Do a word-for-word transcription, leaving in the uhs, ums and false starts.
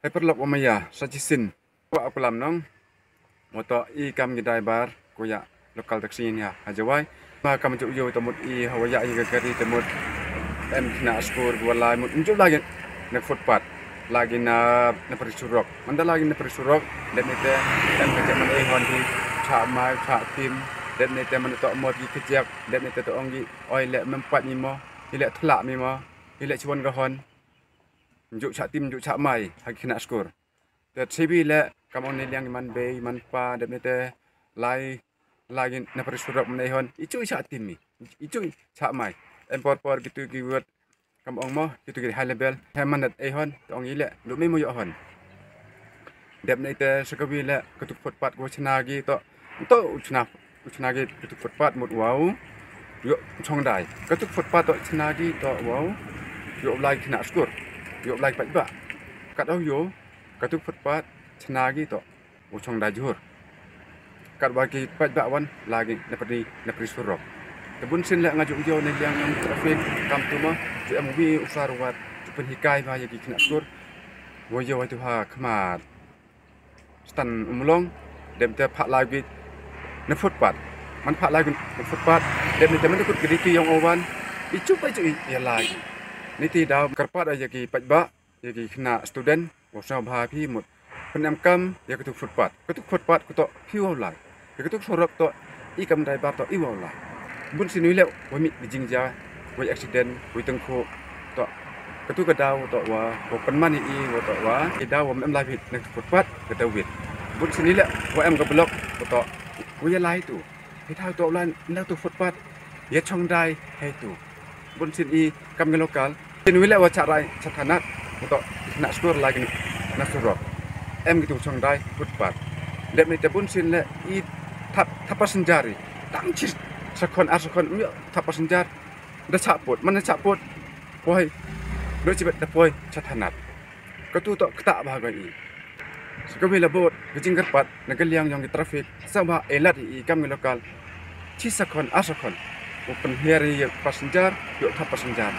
Ai paralok wa maya, sa shisien. Wa kulam nong. Wa to i kam ki driver ko ya local taxi ïa ha Jowai. Ma kam ju ïoh to mut i ha wa ya i ka gari to mut em khynnah skur wa lai mut nju lagi na footpath, lagi na, na pari surok. Manda lagi na pari surok, dep nite em ka jam man ei hon hi cha mai cha tim, dep nite man to mot ki kjak, dep nite to ong ki oi le mem pat mi mo, i le thla mi mo, i le chwon ka hon. Nju cha tim nju cha mai ha khynnah skur. Te chibi le kam ong ne liang man bei man pa dep nite lai lagi na pari surok man ei hon. I chu i cha tim mi. I chu i cha mai. Em por por kitu ki word kam ong mo, kitu ki high level. He man dat ei hon, to ong i le, lu mi mo yo hon. Dep nite sakawi le, kitu footpath ko chna gi to. To u chna, u chna gi kitu footpath mut wow. Yo chong dai. Kitu footpath to chna gi to wow. Yo lai khynnah skur. Yo lai pat ba. Kat au yo, kitu footpath chna gi to u chong dai jhur. Kat wa ki pat ba wan lagi na pari, na pari surok. Te bun sien le nga ju ïoh ne liang yong traffic kam tu ma, ju em wi u sar wat, ju pynhikai ba ya ki khynnah skur. Wa ïoh wa tu ha khmat. Stan umlong, dep te pha lagi na footpath. Man pha lagi na footpath, dep ne te man kut gedi ki yong awan. I chu pa chu i ya lagi. Niti daw kyrpad ya ki pat ba, ya ki khynnah student, wa sa bha phi mut. Pyn em kam, ya kitu footpath. Kitu footpath ko to phi wa lai. Ya kitu surok to i kam driver to i wa lai. Bun sien wi le wa mi jingjia, wa accident, wa tengkhu to. Kitu ka daw to wa, wa pynman i wa to wa. I daw wa em lai phi na footpath, ka daw wit. Bun sien wi le wa em ka block ko to. Wa ya lai tu. Hi thaw to lan na tu footpath. Ya chong dai hai tu. Bun sien i kam ngi local. Sien wi le wa cha rai cha thanat. Ko to na skur lagi na surok. Em kitu chong dai footpath. Dep nite bun sien le i thap, thap passenger i. Tang chi sakhon ar sakhon mi thap passenger. Da cha put, man da cha put. Poi. Do chi bet da poi cha thanat. Kitu to kata ba ga i. Sakawi le bot, ka jingkyrpad, na ka liang yong ki traffic, sa ba elat i kam ngi local. Chi sakhon, ar sakhon. U pynhiar i passenger, yo thap passenger.